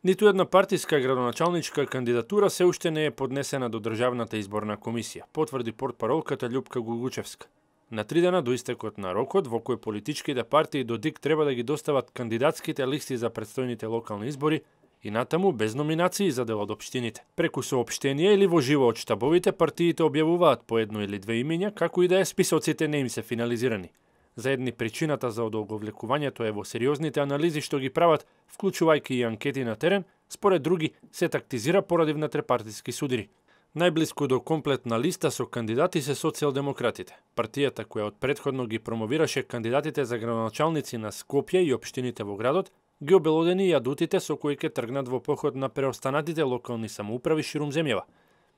Ниту една партиска градоначалничка кандидатура се уште не е поднесена до Државната изборна комисија, потврди портпаролката Љупка Гугучевска. На 3 дена до истекот на рокот, во кој политичките партии до ДИК треба да ги достават кандидатските листи за претстојните локални избори, и натаму без номинации за дел од општините. Преку соопштенија или во живо од штабовите, партиите објавуваат по едно или две имиња, како и да е списоците не им се финализирани. За едни причината за одолговлекувањето е во сериозните анализи што ги прават, вклучувајќи и анкети на терен, според други се тактизира поради внатрепартиски судири. Најблиску до комплетна листа со кандидати се социјалдемократите, партијата која од претходно ги промовираше кандидатите за градоначалници на Скопје и општините во градот, ги обелодени и адутите со кои ќе тргнат во поход на преостанатите локални самоуправи ширум земјава.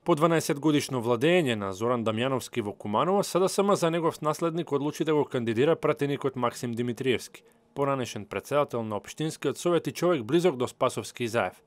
По 12 годишно владење на Зоран Дамјановски во Куманово, СДСМ за негов наследник одлучи да го кандидира пратеникот Максим Димитриевски, поранешен претседател на општинскиот совет и човек близок до Спасовски и Заев.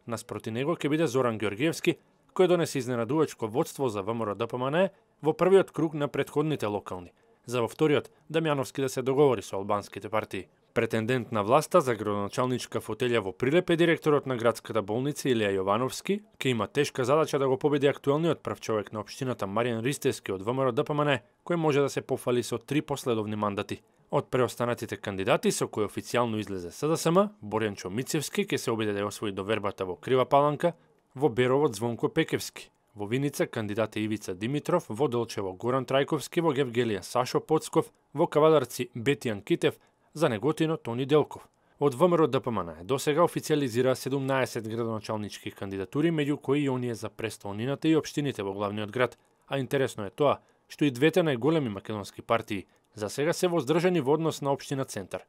Наспроти него ќе биде Зоран Ѓоргиевски, кој донесе изненадувачко водство за ВМРО-ДПМНЕ во првиот круг на претходните локални, за во вториот Дамјановски да се договори со албанските партии. Претендент на власта за градоначалничка фотелја во Прилеп е директорот на градската болница Илија Јовановски, ке има тешка задача да го победи актуелниот прв човек на општината Маријан Ристевски од ВМРО-ДПМНЕ, кој може да се пофали со 3 последовни мандати. Од преостанатите кандидати со кои официјално излезе СДСМ, Борјанчо Мицевски ке се обиде да ја освои довербата во Крива Паланка, во Беровот Звонко Пекевски, во Виница кандидат е Ивица Димитров, во Долчево Горан Трајковски, во Гевгелија Сашо Поцков, во Кавадарци Бетијан Китев, за Неготино Тони Делков. Од ВМРО-ДПМНЕ досега официјализира 17 градоначалнички кандидатури, меѓу кои и оние за престолнината и општините во главниот град, а интересно е тоа што и двете најголеми македонски партии за сега се воздржани во однос на општина Центар.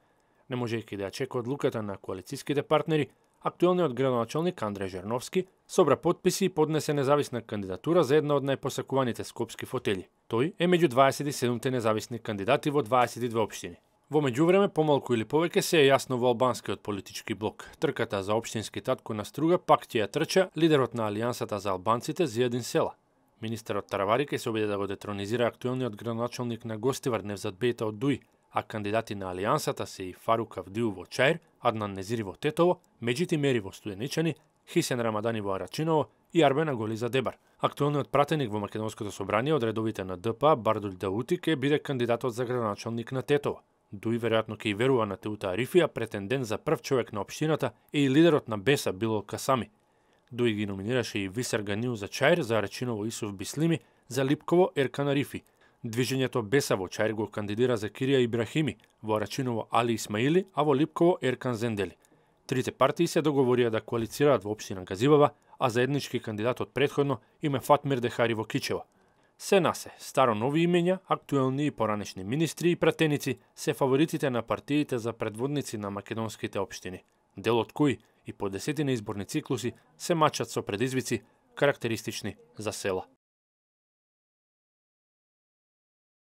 Не можејќи да ја чека одлуката на коалициските партнери, актуелниот градоначалник Андреј Жерновски собра потписи и поднесе независна кандидатура за една од најпосакуваните скопски фотели. Тој е меѓу 27 независни кандидати во 22 општини. Во меѓувреме, помалку или повеќе се е јасно во албанскиот политички блок. Трката за општински татко на Струга пак ќе ја трча лидерот на Алијансата за албанците Зијадин Села. Министерот Таравари ќе се обиде да го детронизира актуелниот градоначалник на Гостивар Невзат Бејта од Дуј, а кандидати на Алијансата се и Фарук Авдиу во Чаир, Аднан Незири во Тетово, Меджити Мери во Студеничани, Хисен Рамадани во Арачиново и Арбена Голи за Дебар. Актуелниот пратеник во Македонското собрание од редовите на ДПА Бардул Даути ќе биде кандидатот за градоначалник на Тетово. Дуј веројатно ќе и верува на Теута Арифија, претендент за прв човек на општината е и лидерот на Беса Билол Касами. Дуј ги номинираше и Висер Ганиу за Чаир, за Арачиново Исуф Бислими, за Липково Еркан Арифи. Движењето Беса во Чаир го кандидира за Кирија Ибрахими, во Арачиново Али Исмаили, а во Липково Еркан Зендели. Трите партии се договорија да коалицираат во општина Газибава, а заеднички кандидат од претходно им е Фатмир Дехари во Кичево. Се насе, старо нови имења, актуелни и поранешни министри и пратеници се фаворитите на партиите за предводници на македонските општини, дел од кои и по 10 изборни циклуси се мачат со предизвици карактеристични за села.